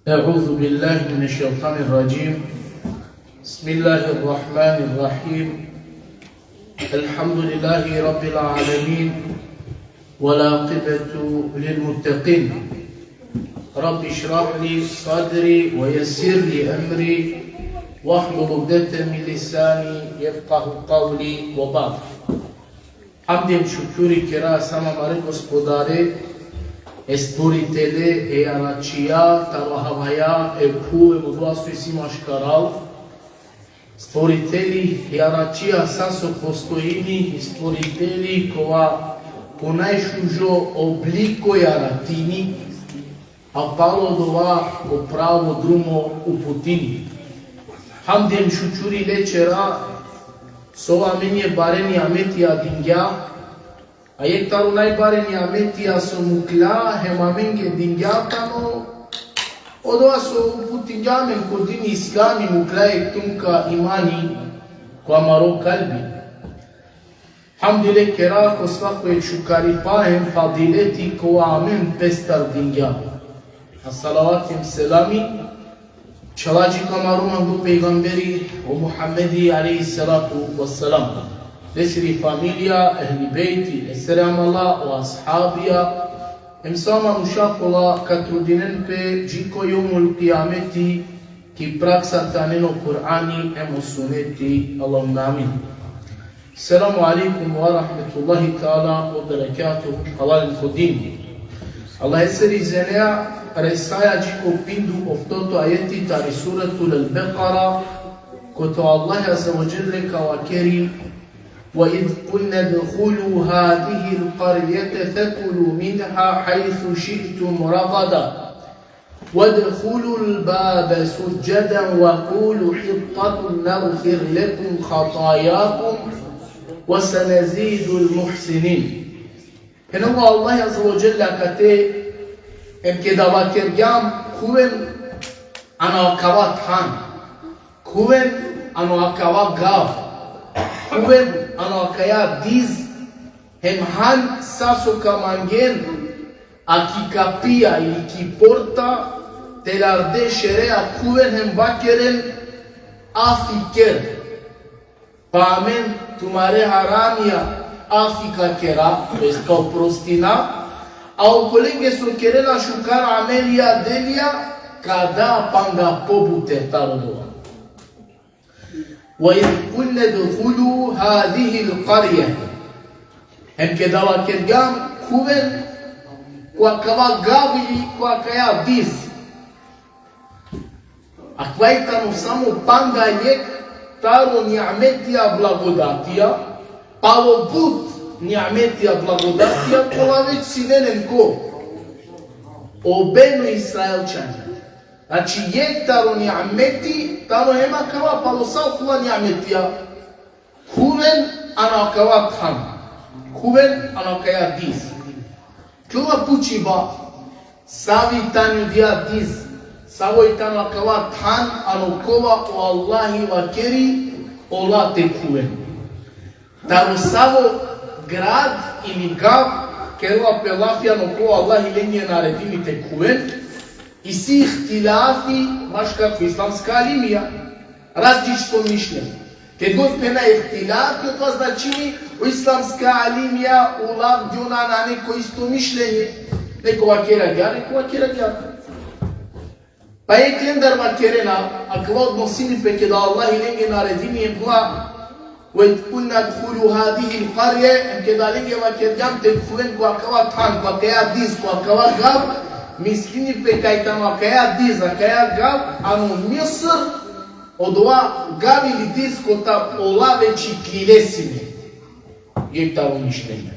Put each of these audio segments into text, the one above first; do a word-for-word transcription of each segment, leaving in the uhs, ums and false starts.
أعوذ بالله من الشيطان الرجيم. بسم الله الرحمن الرحيم. الحمد لله رب العالمين. والعاقبة للمتقين. رب اشرح لي صدري ويسر لي أمري واحلل عقدة من لساني يفقه قولي وبعد. Hamdi hem šukuri kera samo amare Gospodare, e Stvoritele, e Jaračija, taro havaja, e phuv, hem odova so isi maškaral. Stvoriteli, Jaračija sa so postojini, i Stvoriteli kova ko najšužo obliko jaratini, a palo dova ko pravo drumo uputini. Hamdi hem šukuri le čera, so amenđe bare nijametija dingja, a jekh taro najbare nijametija so mukla hem amenge dingja tano odova so uputingja amen ko dini islami, mukla jekh tunka imani ko amaro kalbi. Hamdi le kera ko svako jekh šukaripa hem fadileti kova amen pestar dingja. A salavati hem selami čhela dži ko amaro manglo pejgamberi o Muhammedi alejhi salatu ve selam. Lesiri familija, ehli bejti, lesere amala, o ashabija, hem sa manuša kola ka trudinen pe dži ko jevmul kijameti ki praksa te anen o Kur'ani hem o suneti. Allahumme amin. Selamu alejkum ve rahmetullahi teala ve berekatuhu. Halalen ko din. Allahesiri izenea resaja dži ko pindu oftoto ajeti tari Suretul El-Bekara, kote o Allah azze ve dželle ka vakeri: وإذ قلنا ادخلوا هذه القرية فكلوا منها حيث شئتم رغدا وادخلوا الباب سجدا وقولوا حطة نغفر لكم خطاياكم وسنزيد المحسنين. Phenela o Allah azze ve dželle akate: Hem keda vakergjam: Khuven ano akava than, khuven ano akava gav, khuven ano akaja diz, hem han sa so ka mangen, a ki kapija ili ki porta telarde šereja khuven hem vakeren: Afi ker. Pa amen tumare haramija afi ka kera, to jest ka oprostina, a okolenge so kerena šukar amelija, delija, ka da panda pobute taro dova. وإذ قلنا ادخلوا هذه القرية. Hem keda vakergjam: Khuven ko akava gav ili ko akaja diz. Akava i tano samo panda jekh taro nijametija, blagodatija, palo but nijametija, blagodatija kola već sine len ko o Benu Israilćanja. Znači, jekh taro nijameti tano hem akava, palo sa okola nijametija. Khuven ano akava than, khuven ano akaja diz. Kela pučiba: Savi tani odija diz? Savo i tano akava than ano kova o Allahi vakeri ola te khuven? Taro savo grad ili gav kerela pe lafi ano kova o Allahi lenge naredini te khuven? Isi ihtilafi maškar ko islamska alimija, različito mišljenje. Ked god phena ihtilafi, to značini o islamska alimija ulav džona nane ko isto mišljenje. Neko vakeri agjaar, neko vakeri agjaar. Pa jekh lendar vakerena, akava odnosini pe keda o Allahi lenge naredini hem kova: وإذ قلنا ادخلوا هذه القرية, hem keda lenge vakergjam te khuven ko akava than, ko akaja diz, ko akava gav, mislini pe kaj tano akaja diz, akaja gav ano Misr, odova gav ili diz kota ola već iklile sine. Jekh taro mišljenje.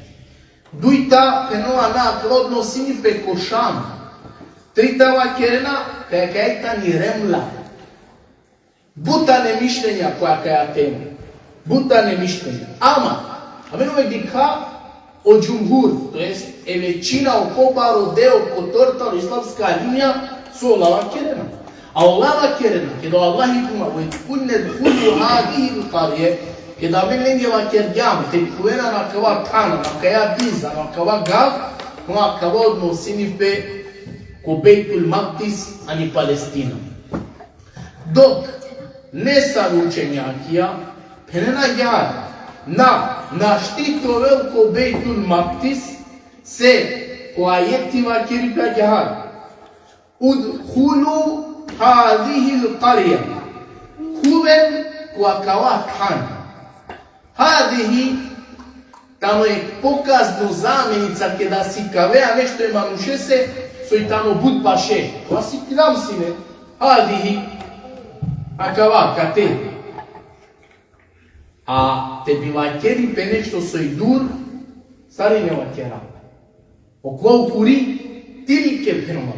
Dujta phenela na, akava odnosini pe ko Šam. Trita vakerena kaj akaja tani Remla. But tane mišljenja ko akaja tema. But tane mišljenja. Ama amen uvek dikha o džumhur, to jest e većina, o pobaro deo kotor taro islamska alimija, so ola vakerena. A ola vakerena, keda o Allahi phenela: وإذ قلنا ادخلوا هذه القرية, keda amen lenge vakergjam te khuven ano akava than, ano akaja diz, ano akava gav, no akava odnosini pe ko Bejtul Makdis ani Palestina. Dok nesave učenjakija phenena agjaar, na, našti te ovel ko Bejtul Makdis, se ko ajeti vakeri pe agjaar: Udhulu hadihil karija. Khuven ko akava than. Hadihi tano jekh pokazno zamenica keda sikavea nešto e manušese soj tano but paše. Kova si pilam sine. Hadihi, akava, kate. A te bi vakeri pe nešto soj dur, sar ine vakera. Okova ukuri, tilke, phenela.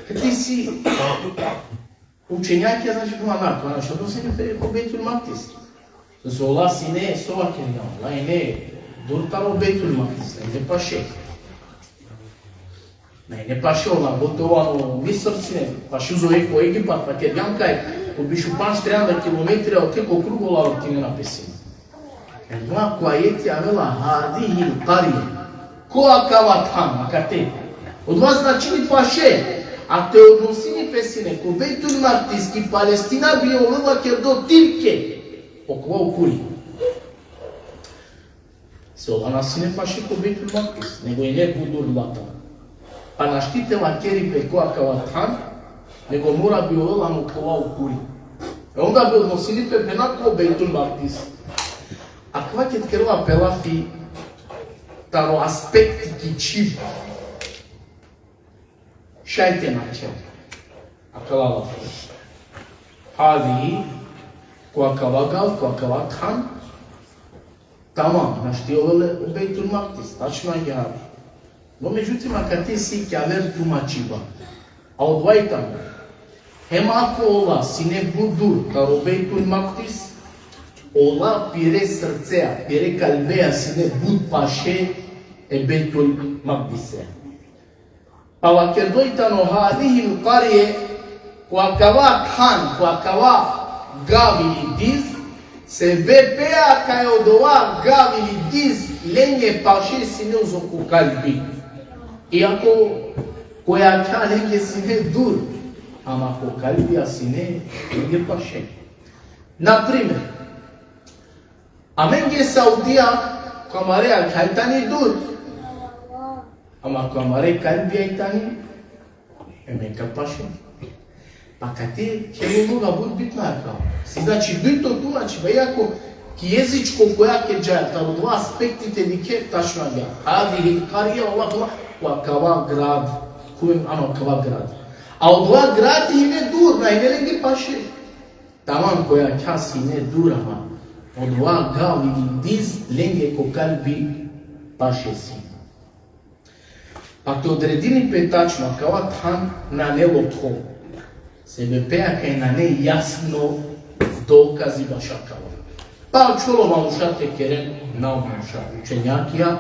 Kate si učenjakija, znači, phenena, znači, odnosini pe ko Bejtul Makdis. So ola sine, so vakergjan, ola ine dur taro Bejtul Makdis, ine paše. Na ine paše, ola gotovo ano Misr sine, paše uzo jekh ko Egipat, vakergjan kaj ko bišu pandž, trianda kilometrija ote ko krug ola tinena pe sine. Odova ko ajeti avela hadihil karije. Ko akava than, akate. Odova značini paše, a te odnosini pe sine ko Bejtul Makdis, ki Palestina bi ovel vakerdo tilke. Okova ukuri. Se ola na sine paše ko Bejtul Makdis, nego ine but dur ola tano. Pa našti te vakeri pe ko akava than, nego mora bi ovel ano okova ukuri. E onda bi odnosini pe, phenena, ko Bejtul Makdis. Akava ked kerela pe lafi taro aspekti ki čhib, šaj te nakhel akala lafi. Hadihi, ko akava gav, ko akava than, tamam, našti ovel o Bejtul Makdis, tačno agjaar. No, međutim, akate si ki aver tumačiba. A odova i tano. Hem ako ola sine but dur taro Bejtul Makdis, ola pire srcea, pire kalbea sine but paše e Bejtul Makdisea. Pa vakerdo i tano hadihil karije, ko akava than, ko akava gav ili diz, sebepi kaj odova gav ili diz lenge paše sine uzo ko kalbi. Iako ko jakha lenge sine dur, ama ko kalbi sine lenge paše. Na primer, amenge Saudija, ko amare jakha i tani dur. Ama ko amare kalbi i tani e Meka paše. Pa kate kerela uloga but bitna akava. Si, znači, dujto tumačiba, iako ki jezičko ko jakha džaja, taro dova aspekti te dikhe, tačno agjaar. Hadihil karije, ola, ola, ko akava grad, khuven ano akava grad. A odova grad ine dur, na ine lenge paše. Tamam, ko jakha sine dur, ama odova gav ili diz lenge ko kalbi paše sine. Pa te odredini pe tačno akava than nane lokho. Sebepi kaj nane jasno dokazi bašo akava. Pa ačhol o manuša te keren, na o manuša, učenjakija,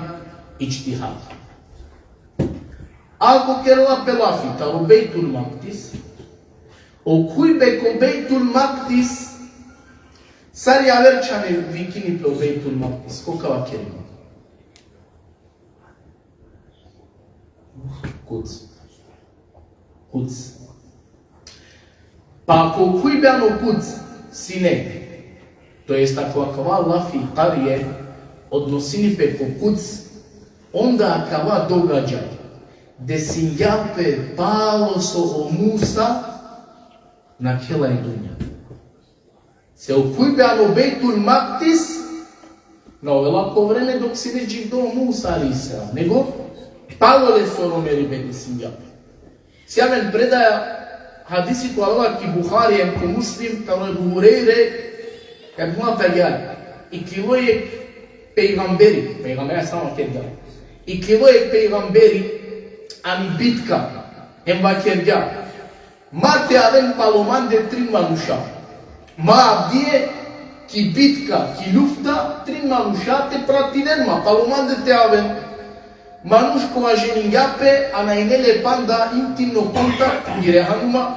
idžtihad. Ako kerela pe lafi taro Bejtul Makdis, o khujbe ko Bejtul Makdis, sar javer čhane vikini pe o Bejtul Makdis, ko ka vakerina? Kuds. Kuds. Pa ko khujbe ano Kuds sine, to jest ako akava lafi karije odnosini pe ko Kuds, onda akava događaj desingja pe palo so o Musa nakhela i dunja. Se o khujbe ano Bejtul Makdis na ovela ko vreme dok sine dživdo o Musa alejhi selam, nego palo lesoro meribe desingja pe. Si amen predaja, hadisi kova avela ki Buhari hem ko Muslim, taro Ebu Hurejre, kaj phenela pe agjaar: Iklilo jekh pejgamberi, pejgamberi samo kergja. Iklilo jekh pejgamberi ani bitka, hem vakergja: Ma te aven palo mande trin manuša. Ma avdive ki bitka, ki lufta, trin manuša te pratinen ma, palo mande te aven. Manuš kova ženingja pe, a na ine le panda intimno kontakt, mire hanuma.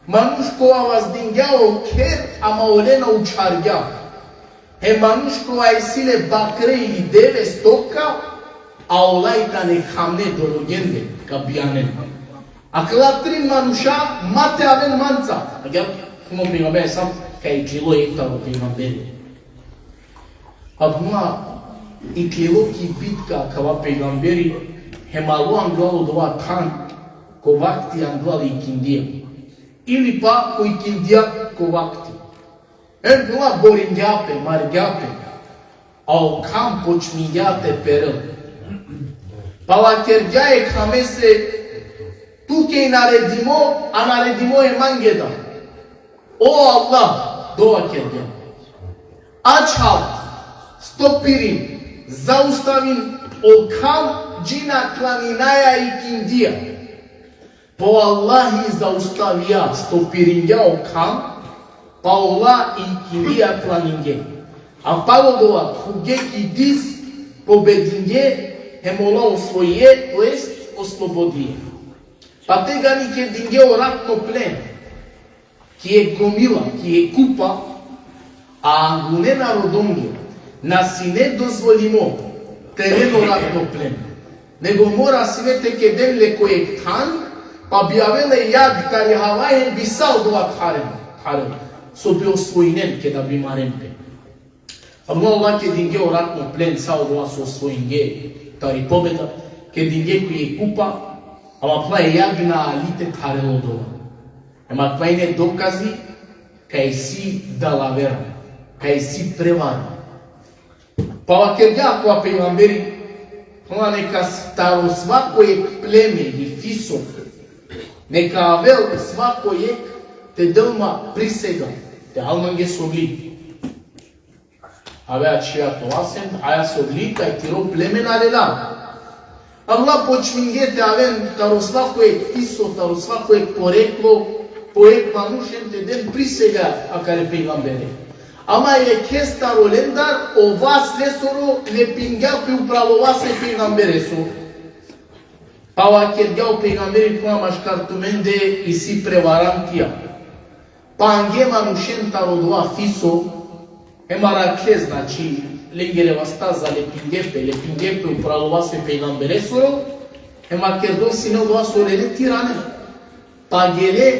Manuš kova vazdingja o kher, ama ole na učhargja. Hem manuš kova isi le bakre ili deve, stoka, a ola i tane khamne, dorogende. ka bijanen. Akala trin manuša ma te aven manca. Agjaar, phenela o pejgamberi alejhi selam, kaj iklilo jekh taro pejgamberi. Ama iklilo ki bitka akava pejgamberi, hem alo anglal odova than, ko vakti anglal ikindija. Ili pa ko ikindija ko vakti. Hem phenela boringja pe, margja pe. A o kham počmingja te perel. Pa vakergja e khamese: Tuke i naredimo, a naredimo e mange da. O Allah, dova kergja, ačhav, stopirin, zaustavin o kham, dži na klaninaja ikindija. Pa o Allahi zaustavija, stopiringja o kham, pa ola ikindija klaninge. A palo dova khuvge ki diz, pobedinge, hem ola osvojinge, to jest oslobodinge. Pa tegani kedinge o ratno plen ki jekh gomila, ki jekh kupa, a angune narodonge na sine dozvolimo te len o ratno plen, nego mora sine te keden le ko jekh than, pa bi avel e jag tari hava hem bi sa odova tharel, tharel, so bi osvojinen keda bi maren pe. Ama ola kedinge o ratno plen, sa odova so osvojinge tari pobeda, kedinge ko jekh kupa, ama phenela e jag na ali te tharel odova. Ema phenela ine dokazi kaj si dalavera, kaj si prevara. Pa vakergja akava pejgamberi, phenela neka s-, taro svako jekh pleme ili fiso, neka avel svako jekh te del ma prisega, te hal mange sovli. Avea čhija te ovasen, aja sovli, kaj tiro pleme na lela. Ama počminge te aven taro svako jekh fiso, taro svako jekh poreklo, po jekh manuš hem te den prisega akale pejgambere. Ama jekhestar olendar, o vas lesoro lepingja pe upral o vas e pejgamberesoro. Pa vakergja o pejgamberi, phenela maškar tumende isi prevarantija. Pa ange manušen taro dova fiso, hem arakhle, znači, lengere vasta zalepinge pe, lepinge pe upral o vas e pejgamberesoro, hem vakerdo sine odova so lele te iranen. Pa gele,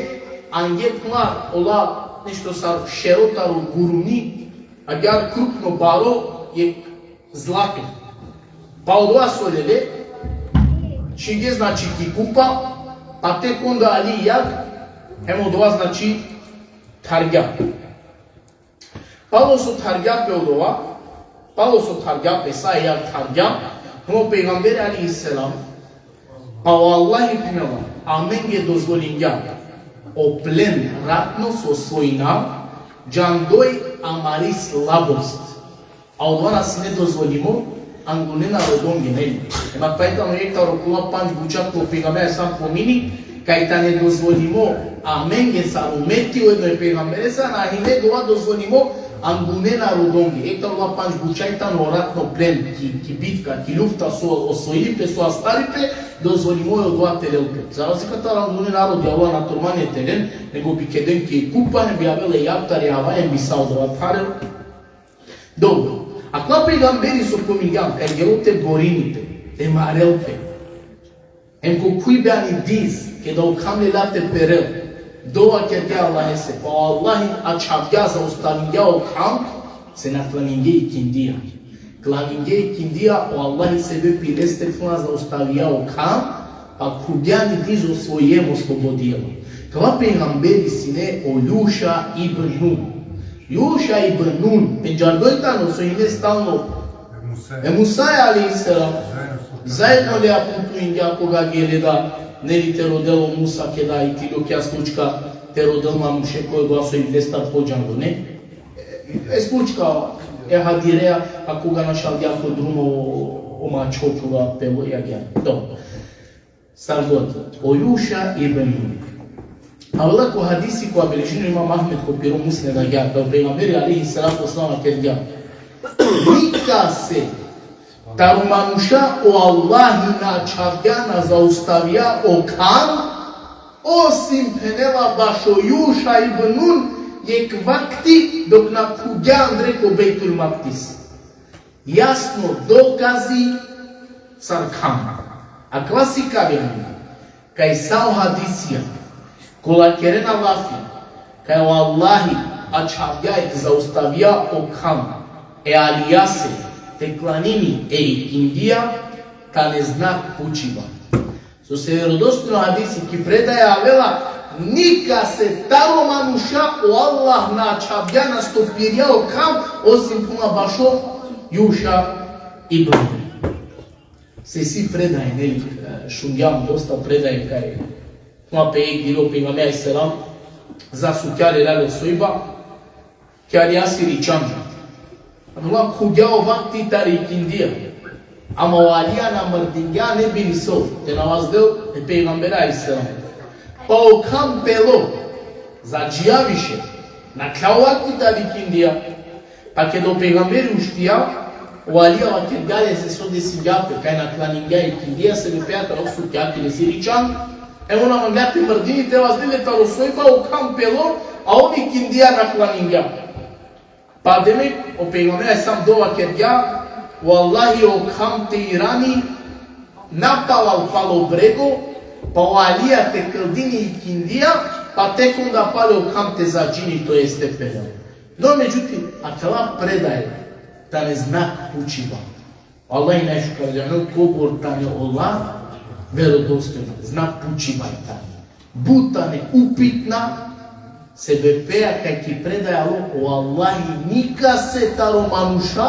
ange, phenela, ola nešto sar šero taro guruni, agjaar krupno, baro, jekh zlato. Pa odova so lele, čhinge, znači, ki kupa, pa tek onda ali jag, hem odova, znači, thargja. Palo so thargja pe odova, palo so thargja pe, sa jag thargja, hem o pejgamberi alejhi selam, pa o Allahi, phenela, amenge dozvolingja o plen ratno so osvojina, džandoj amari slabost. A odova na sine dozvolimo angune narodonge, neli? Ema, pa i tano jekh taro kola pandž buča ko pejgamberi sam pomini, kaj tane dozvolimo amenge sar umeti ujedno e pejgamberesar, na hine dova dozvolimo angune narodonge. Jekh taro kola pandž buča i tano o ratno plen, ki, ki bitka, ki lufta so osvojili pe, so astari pe, dozvolimo e odova te lel pe. Za razlika taro angune narodi, Allah na turmane te len, nego bi keden ki kupa, hem bi avel e jag tari hava, hem bi sa odova tharel. Dobro. Akava pejgamberi so pomingjam, kaj gelo te borini pe, te marel pe, hem ko khuvbe ani diz, keda o kham lela te perel, dova kergja Allahese, pa o Allahi ačhavgja, zaustavingja o kham, se na klaninge ikindija. Klaninge ikindija, o Allahi sebepi leste, phenela, zaustavija o kham, pa khuvgja ani diz, osvojinge, oslobodinge. Akava pejgamberi sine o Juša ibn Nun. Juša ibn Nun, pendžardo i tano so ine stalno e Musa alejhi selam. Zajedno lea putuingja koga gele da, neli, te rodel o Musa, keda iklilo ki slučka te rodel manuše, koj odova so i lestar podžando, ne? E slučka e Hadirea, a koga našalgja ko drumo o, o mačho, koga pelo i agjaar. Dobro. Sar god, o Juša ibn Nun. Avela ko hadisi kova beležini imam Ahmed ko piro Musned agjaar, da o pejgamberi alejhi salatu ve selam vakergja: Nikase taro manuša o Allahi na ačhavgja, na zaustavija o kham, osim, phenela, bašo Juša ibn Nun, jekh vakti dok na khuvgja andre ko Bejtul Makdis. Jasno dokazi sar kham. Akava sikavi amenge. Kaj sa o hadisija, kola kerena lafi, kaj o Allahi ačhavgja, zaustavija o kham e Alijase te klanini e ikindija, tane znak pučiba. So se verodostojno hadisi ki predaja avela, nikase taro manuša o Allah na ačhavgja, na stopirgja o kham, osim puma bašo Juša ibn Nun. Se si predaje, neli, e, šungjam dosta predaje kaj ma pe jekh dilo pejgamberi alejhi selam zasukja lela le sojba, kja jasiri čan. Ama khuvgja o vakti tari ikindija. Ama o Alija na mrdingja, ne bi li so te namazdel e pejgamberi alejhi selam. Pa o kham pelo, zadžija više, nakhla o vakti tari ikindija. Pa keda o pejgamberi uštija, o Alija vakergja lese so desingja pe, kaj na klaningja ikindija, sebepi taro so kja ki lesiri čan, e ona mangla te mrdini te vazdel le taro sojba, o kham pelo, a on ikindija na klaningja. Pa demek, o pejgamberi alejhi selam dova kergja, o Allahi o kham te irani napalal palo brego, pa o Alija te kldini ikindija, pa tek onda pale o kham te zadžini, to jeste pelo. No, međutim, akala predaje tane znak pučiba. Allah i najšukar džanel kobor tane ola verodostojna, znak pučiba i tane. But tane upitna, sebepi kaj ki predaja alo, o Allahi nikase taro manuša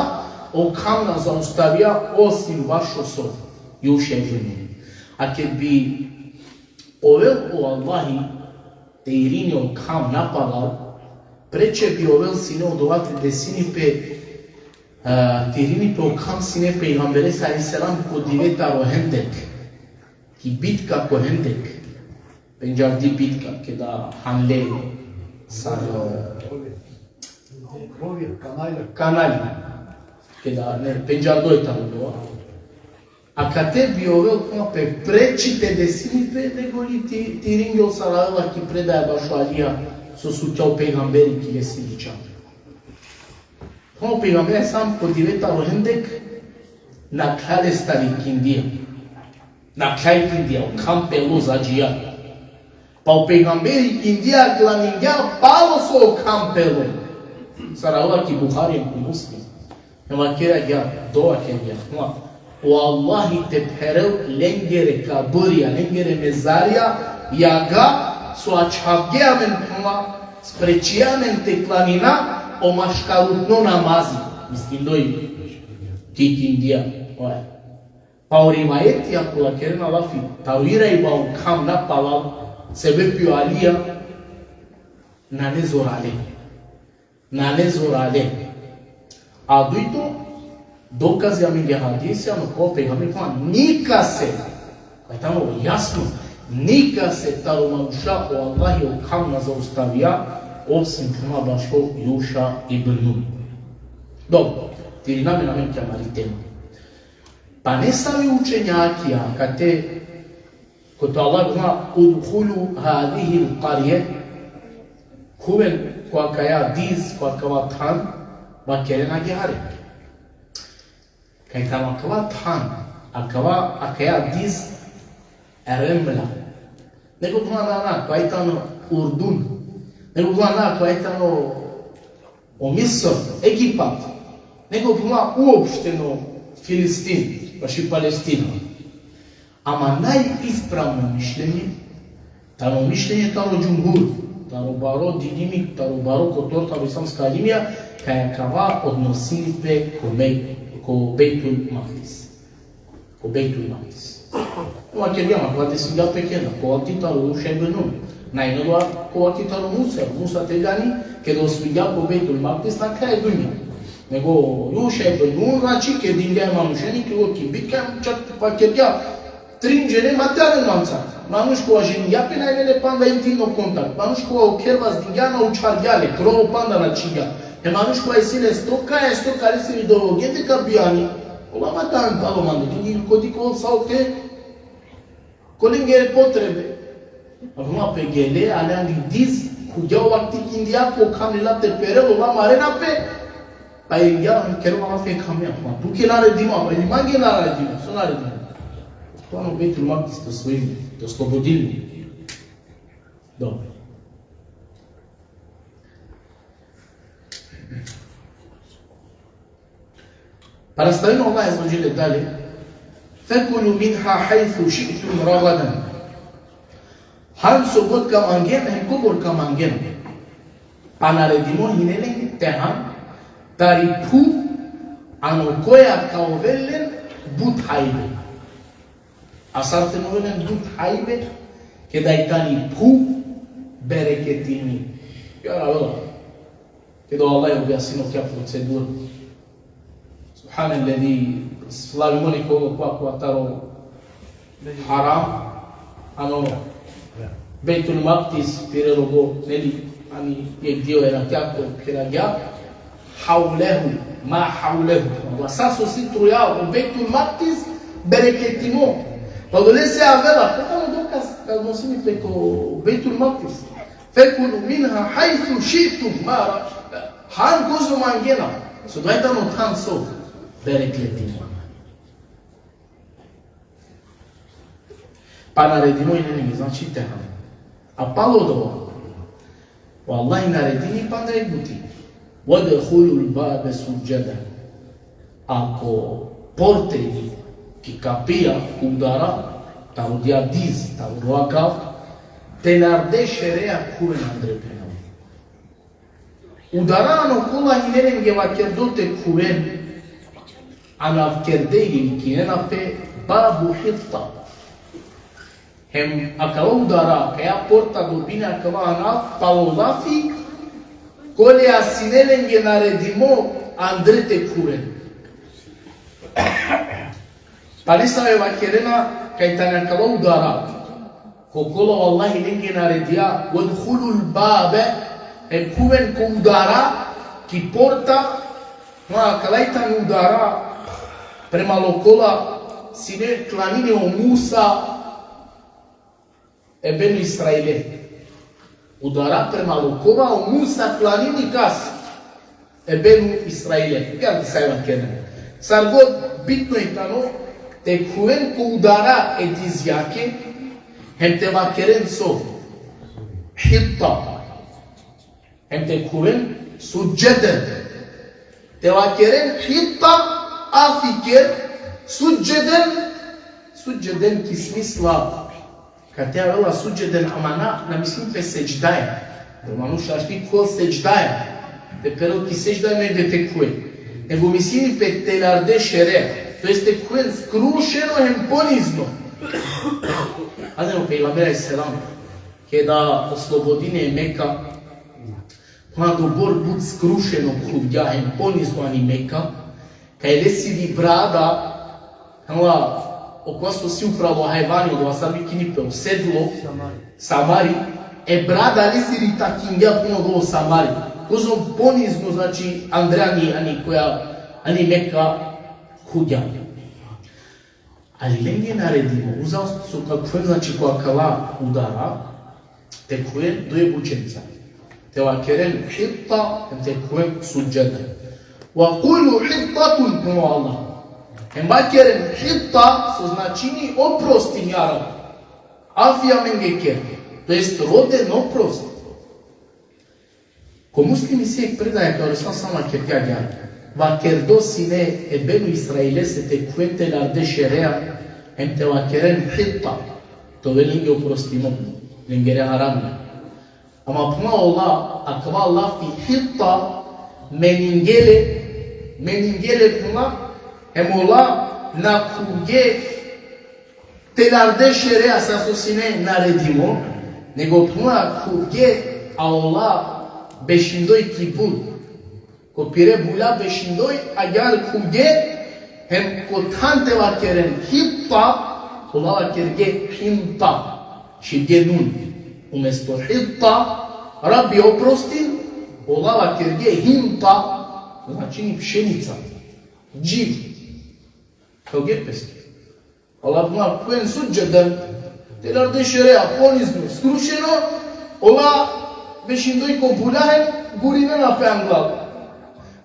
o kham na zaustavija, osim bašo so, Juša ibn Nun. A ked bi ovel o Allahi te irini o kham napalal, preče bi ovel sine odova te desini pe, a, te irini pe o kham sine pejgamberese alejhi selam ko dive taro Hendek, ki bitka ko Hendek, pendžardi bitka, keda hanle sar, e, kanali, keda, ne, pendžardo i tano dova. Akate bi ovel, puma pe, preči te desini pe, nego li te, te iringja o sar avela ki predaja bašo Alija, so sukja o pejgamberi ki lesiri čan. Puma o pejgamberi alejhi selam ko dive taro Hendek, nakhla lestar ikindija. Nakhla ikindija, o kham pelo, zadžija. Pa o pejgamberi ikindija klaningja palo so o kham pelo. Sar avela ki Buhari hem ki Muslim. Hem vakergja, dova kergja, puma: O Allahi te pherel lengere kaburja, lengere mezarja, jaga so ačhavge amen, puma, sprečija amen te klanina o maškarutno namazi. Mislindoj ki ikindija. Oja. Pa o rivajetija kola kerena lafi taro iraiba o kham napalal, sebepi o Alija, nane zorale. Nane zorale. A dujto dokazi amenge hadisi, ano ko pejgamberi, puma, nikase, kaj tano jasno, nikase taro manuša o Allahi o kham na zaustavija, osim, puma, bašo Juša ibn Nun. Dobro, te irina amen amen ki amari tema. Pa nesave učenjakija, kate, kote Allah puma: Udhulu hadihil karije, khuven ko akaja diz, ko akava than, vakerena agjaar. Kaj tano akava than, akava, akaja diz, Remla. Neko puma na, na, kaj tano Urdun. Neko puma na, kaj tano o Misr, Egipat. Neko puma uopšteno Filistin, baši Palestina. Ama najispravno mišljenje, tano mišljenje taro džumhur, taro baro dilimi, taro baro kotor, taro islamska alimija, kaj akava odnosini pe ko Mek-, ko Bejtul Makdis. Ko Bejtul Makdis. Vakergjam, akava desingja pe keda, ko vakti taro Juša ibn Nun. Nane odova ko vakti taro Musa, Musa tegani, keda osvojingja ko Bejtul Makdis, nakhla e dunja. Nego Juša ibn Nun, znači, keda ingja e manušenge, keda ki bitka, čak vakergja, trin džene ma te aven manca. Manuš kova ženingja pe, nane le panda intimno kontakt. Manuš kova o kher vazdingja, na učhargja le, krovo panda na čhingja. E manuš kova isi le stoka, e stoka lesiri dovogende ka bijani. Ola ma te aven palo mande, kedi ko dikh ol sa okte, ko lengere potrebe. Ama pe gele, ale ani diz, khuvgja o vakti ikindija, ko kham lela te perel, ola marena pe, pa ingja, kerela lafi e khamea. Ma tu ke naredima, pa ili mange naredima, so naredima. Stvarno, Bejtul Makdis te osvojimo, te oslobodimo. Dobro. Pa nastavimo Allah azze ve dželle dalje: فكلوا منها حيث شئتم رغدا. Han so god ka mangen, hem kobor ka mangen. Pa naredimo hine len te han tari phuv ano koja ka ovel len but hajbe. A sar te na ovel len but hajbe, keda i tani phuv bereketimi. Ja, Allah. Keda o Allah objasnini akija procedura. Subhanalladhi, slavimo li kova, kova taro haram, ano Bejtul Makdis, pire rogo, neli, ani jekh dio e rakja ko pire gja, havlehu, ma havlehu. Sa so si trujal o Bejtul Makdis bereketimo. Pa odolese avela, pa tano dokaz, kad nosini pe ko Bejtul Makdis. فكلوا منها حيث شئتم ما ر-، han kozom mangena. So daj tano than so bereketimo. Pa naredimo hine len, znači, te han. A palo dova, o Allah naredini pa andre buti: وادخلوا الباب سجدا. Ako porte ki kapija udara, taro dija diz, taro akav, telarde šerea khuven andre, phenela. Udara ano kola hine lenge vakerdo te khuven, anavkerde ili kinena pe babu hitta. Hem akala udara, kaja porta dobini akava anav palo lafi, kola sine lenge naredimo andre te khuven. Pa nesave vakerena kaj tane akala udara ko kola o Allah lenge naredija: وادخلوا الباب, e khuven ko udara, ki porta, ma akala tane udara prema lo kola sine klanini o Musa e Benu Israile. Udara prema lo kova o Musa klanini kas? E Benu Israile. Ja, te save vakerena. Sar god, bitno i tano te khuven ko udara e dizjake, hem te vakeren so? Hitta. Hem te khuven sudžeden. Te vakeren hitta, afi ker, sudžeden, sudžeden ki smisla, kate avela sudžeden, ama na, na mislini pe sedždaja. Jer manuš našti khuvel sedždaja, te perel ki sedžda, negde te khuven. Nego mislini pe telarde šerea, to jest te khuven skrušeno hem ponizno. Adem o pejgamberi alejhi selam, keda oslobodini e Meka, pa dobor but skrušeno khuvgja hem ponizno ani Meka, kaj lesiri brada, hala, okova so si upral o hajvani, odova sar vikini pe, o sedlo, samari, e brada lesiri takingja puno o samari. Kozom ponizno, znači, andre ani, ani koja, ani Meka khuvgja. Ali lenge naredimo, uza so ka khuven, znači, ko akala udara, te khuven duje bučenca. Te vakeren hitta, hem te khuven sudžeda. وقولوا حطة, phenela o Allah. Hem vakeren hitta, so značini oprostin, ja Rab. Afi amenge ker. To jest roden oprost. Ko Muslim isi jekh predaja kaj o Resul sallallahu alejhi ve sellem vakergja: Vakerdo sine e Benu Israilese te khuven telarde šerea, hem te vakeren hitta, te ovel lenge oprostimo, lengere haramija. Ama phenela o Allah, akava lafi hitta, meningje le, meningje le, phenela, hem ola na khuvge telarde šerea, sar so sine naredimo, nego phenela khuvge, a ola bešindoj ki but. Ko pire bulja bešindoj, agjaar khuvge, hem ko than te vakeren hitta, ola vakerge hinta. Šivge nun. Umesto hitta, Rabbi oprostin, ola vakerge hinta, značini pšenica. Dživ. Khuvge peske. Ola phenela khuven sudžeden, telarde šerea, ponizno, skrušeno, ola bešindoj ko bulja hem gurinena pe anglal.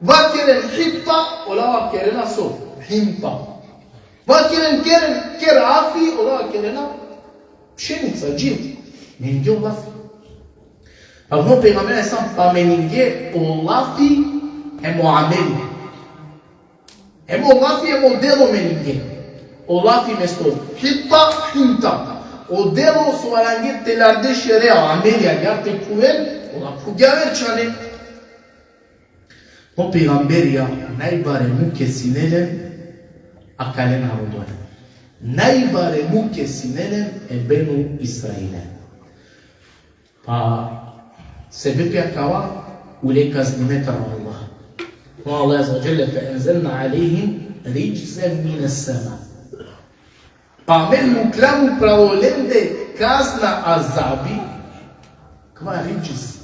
Vakeren hitta, ola vakerena so? Hinta. Vakeren keren, ker afi, ola vakerena pšenica, dživ. Meninge o lafi. A o pejgamber alejhi selam, pa meninge o lafi hem o ameli. Hem o lafi hem o delo meninge. O lafi mesto hita, hinta. O delo so varange te larde šerea, ameli agjaar te khuven, ola phugja aver čhane. O pejgamberija najbare muke sine len akale narodoja. Najbare muke sine len e Benu Israile. Pa sebepi akava ule kaznime taro Allah. O Allah azze ve dželle: "Fe enzelna alejhim ridžsen mines sema." Pa amen mukljam upral olende kazna, azabi, kava ridžs.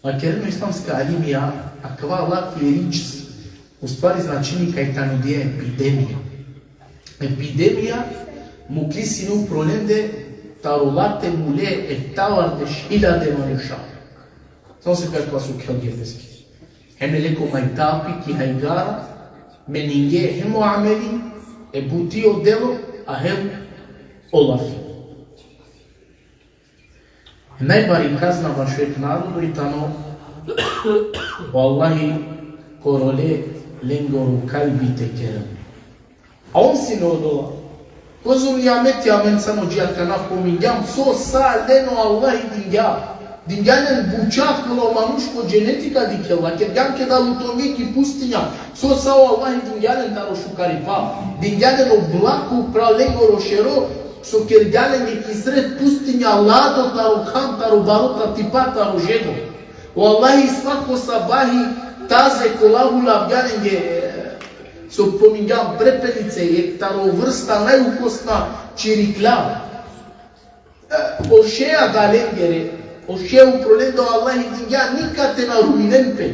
Vakerena o islamska alimija, akava lafi ridžs, u stvari značini kaj tano dija epidemija. Epidemija mukli sine upro olende taro late mule eftavardeš hiljade manuša. Samo se kaj pa su khelge peske. Hem e leko majtapi ki hajgara, meninge hem o ameli, e buti, o delo, a hem o lafi. Najbari kazna bašo jekh narodo i tano, vallahi, koro le lengoro kalbi te kerel. A on sine odola. Kozom nijameti amen samo dži akana pomingjam, so sa len o Allahi dingja. Dingja len buča, kola o manuš ko dženeti ka dikhel. Vakergjam keda lutonge ki pustinja, so sa o Allahi dingja len taro šukaripa. Dingja len oblako upral lengoro šero, so kergja len i sred pustinja lado taro kham, taro baro, tatipa, taro žedo. O Allahi svako sabahi taze kola hulavgja lenge, so pomingjam, prepelice, jekh taro vrsta najukosna čirikla. E, o šeja da lengere, o šeja upro lende o Allahi dingja, nikad te na ruminen pe.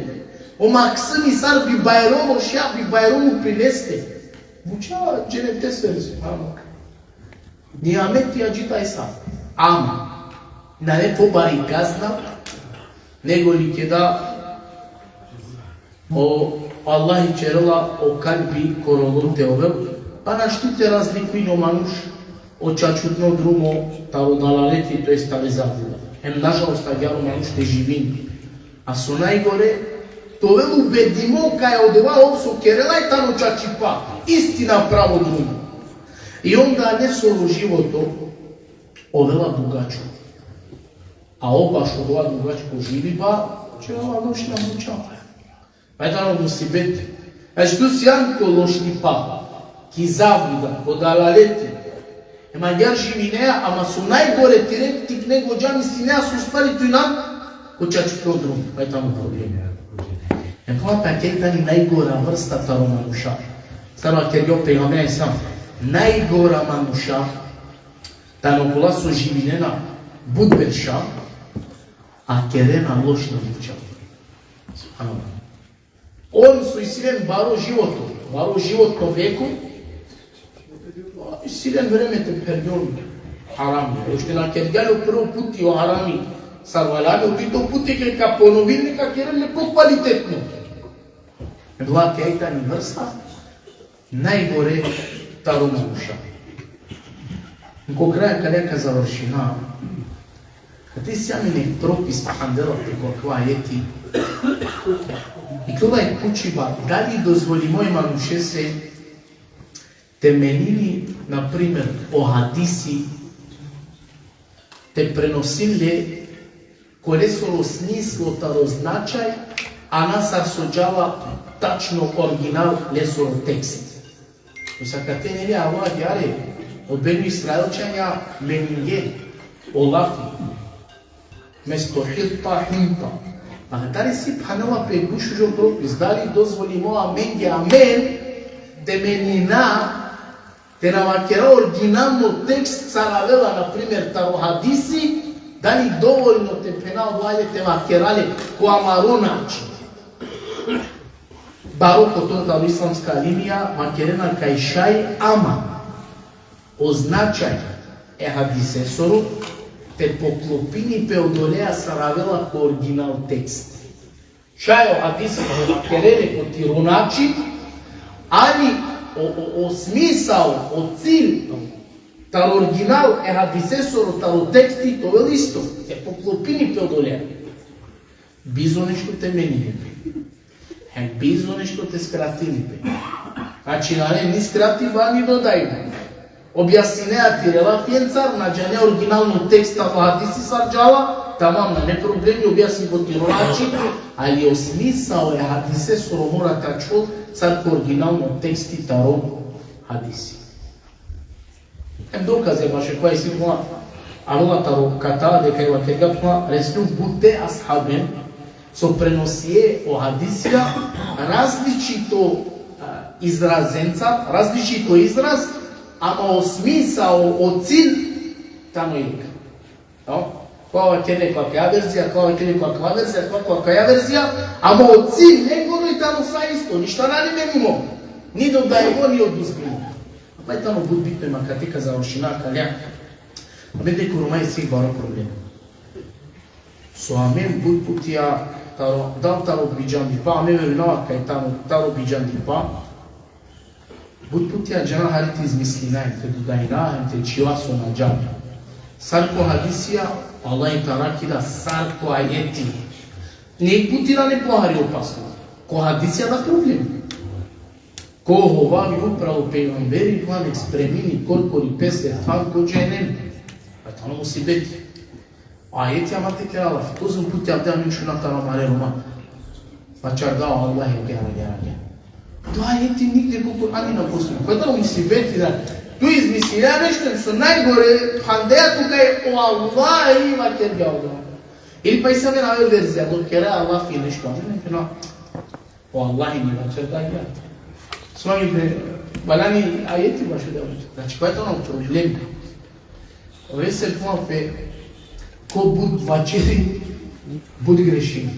O maksimi sar bi bajron o šeja, bi bajron upri leste. Buča dženetesere, subhanallah. Nijameti adžitajsa. Ama nane pobari kazna nego li keda o Allahi ćerela o kalbi korolo te ovel, pa našti te razlikuin o manuš o čačutno drumo taro dalaleti, to jest tari zabluda. Hem nažalost agjaar o manuš te živini. A so najgore, te ovel ubedimo kaj odova ov so kerela i tano čačipa, istina, pravo drumo. I onda nesoro životo ovela dugačko. A ov bašo odova dugačko živiba ćerela lošna buča. Pa i tano musibet. Znači, tu sijan ko lošnipa, ki zabluda, ko dalaleti. Hem agjaar živinea, ama so najgore, tire tikne godža mislinea so u stvari tu inan ko čačutno drumo. Pa i tano problemi. Hem kova, pa kaj tani najgora vrsta taro manuša. Sar vakergja o pejgamberi sam, najgora manuša tano kola so živinena but berša, a kerena lošna buča. Subhanallah. On so isi len baro životo, baro životno veko, isi len vreme te phergjon harami. Ošte na kergja le o prvo puti o harami sar valjani, o dujto puti ked ka ponovini, ka kerel le pokvalitetno. Odola kaj tani vrsta najgore taro manuša. Ko kraj, kada ka završina, kate si amen jekh propis phandela preko akava ajeti. I kola i pučiba, dali dozvolimo e manušese te menini, na primer, o hadisi, te prenosil le ko lesoro smislo taro značaj, a na sar so džala tačno original lesoro tekst. Sa kate, neli, alo agjaar, o Benu Israilčanja meninge o lafi mesto hitta, hinta. A tari si phanela pe gušužo propis, dali dozvolimo amenge, amen, te menina, te na vakera originalno tekst sar avela, na primer, taro hadisi, dali dovoljno te phena o ajet, te vakera le ko amaro način. Baro kotor taro islamska alimija vakerena kaj šaj, ama o značaj e hadisesoro te poklopini pe odolea sar avela ko original tekst. Šaj o hadis te vakere le ko tiro način, ali O, o, o smisao, o cilj taro original e hadisesoro, taro teksti, te ovel isto. E poklopini pe odoleja. Bizo nešto te menini pe. Hem bizo nešto te skratini pe. Znači, nane ni skratiba, ni dodajba. Objasninea tire lafencar, na džanea originalno tekst taro hadisi sar džala, tamam, nane problemi, objasni ko tiro način, ali o smisao e hadisesoro mora te ačhol sar ko originalno teksti taro hadisi. Em dokaze bašo kova isi, phenela, avela taro Katade kaj vakergja, phenela, resnum bute ashaben so prenosie o hadisija različito, a, izrazenca, različito izraz, ama o smisao, o, o cilj tano jek. No? Kova vakerel ko akaja verzija, kova vakerel ko akaja verzija, kova ko akaja verzija, ama o cilj lengoro i tano sa isto, ništa nane menimo, ni dodajbo, ni oduzmimo. Ama i tano but bitno, ma kate ka završina akaleja. Amen deka o Roma isi baro problem. So amen but putija taro, dal taro bidžandipa, amen verujnava kaj tano taro bidžandipa, but putija džana hari te izmislina, te dodajna, te čhivna so na džana. Sar ko hadisija, Allah i tara kida, sar ko ajeti. Nek puti nane pohari opasno. Ko hadisija da problem. Ko hovavi upravo pejgamberi, phenela, nek spremini korkori pese than ko džehennem. Pa tano musibeti. Ajeti, ama te kera lafi. Kozom puti avde amen šuna taro amare Roma. Pa čarda o Allah, agjaar, agjaar, agjaar. To ajeti nigde ko Kur'ani na postoji. Koj tano musibeti da tu izmislija nešto, so najgore, phandeja tu kaj o Allah i vakergja o Allah. Ili pa isi amen aver verzija, dok kera lafi nešto, amen, no. O Allah i ni vakergja. Smanji pe, valjani ajeti bašo da. Znači, koj tano problem? Ove se puma pe, ko but vaćeri, but grešini.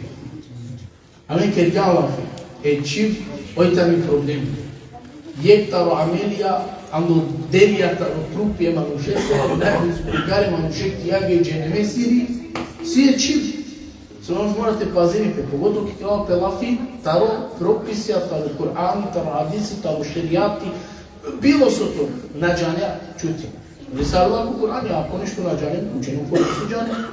Amen kergja lafi, e čhib, oj tani problem. Jek taro amelija, ando delija taro trupi e manušesoro, najzbogare manuše ki agja e džeheneme siri, si e čhib. So manuš mora te pazini pe, pogotovo ki kerela pe lafi taro propisija, taro Kur'ani, taro hadisi, taro šerijati, bilo so to, na džanea, čuti. Resarla ko Kur'ani, ako nešto na džanen, učen o Kur'ani so džanen.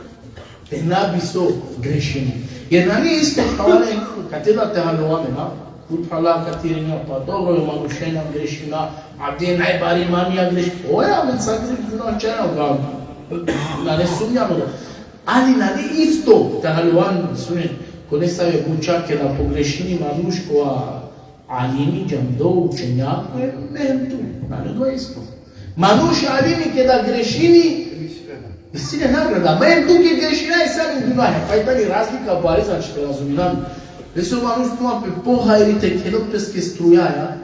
Te na bi so grešini. Jer nane isto, pale, kate da te haljova amen, na? But pale ka tiri na, pa dobro, o manušenja grešina, avdive najbari imamija grešina. Oja, amen sa grešina, čana, nane sumnjam, no. Ali nane isto te haljova amen, sunen, ko nesave buča keda pogrešini manuš, kova alimi, džando, učenjako, e, me hem tu. Nane odova isto. Manuš alimi keda grešini, isi le nagrada. Ma hem tu ked grešina, isi le gunahe. Pa i tani razlika bare, znači, te razumina. Desi o manuš tano pe pohajri te kerel peske strujaja,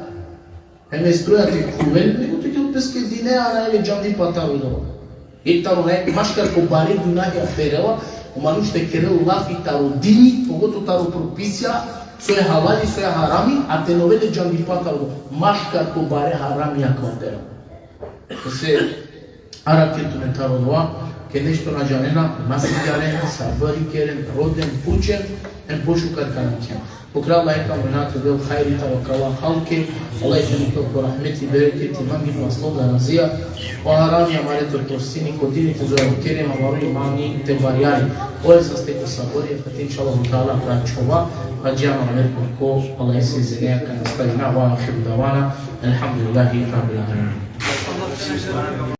hem e struja te khuvel, nego te kerel peske dinea, nane le džandipa taro odova. Jek taro naj, maškar ko bare gunahe perela o manuš te kerel lafi taro dini, pogotovo taro propisija, so e halali, so e harami, a te na ovel le džandipa taro odova. Maškar ko bare harami akava perela. Te se arakhe tumen taro odova, ked nešto na džanena, ma singjanen, sabri keren, roden, pučen, hem pošukar ka nakhen. Pokra Allah, eka mena te del hajri taro akala halke, Allah te mukhel ko rahmeti, bereketi, mangel maslom da razija, o harami amare te oprostini, ko dini te zorkeri, amaro imani te barjari. Oj saste ko sabri, pa inšallah teala ka ačhova, pa džana amare ko, Allah isi izineja ka nastavina, ve ahiru davana, elhamdulillahi rabbil alemin.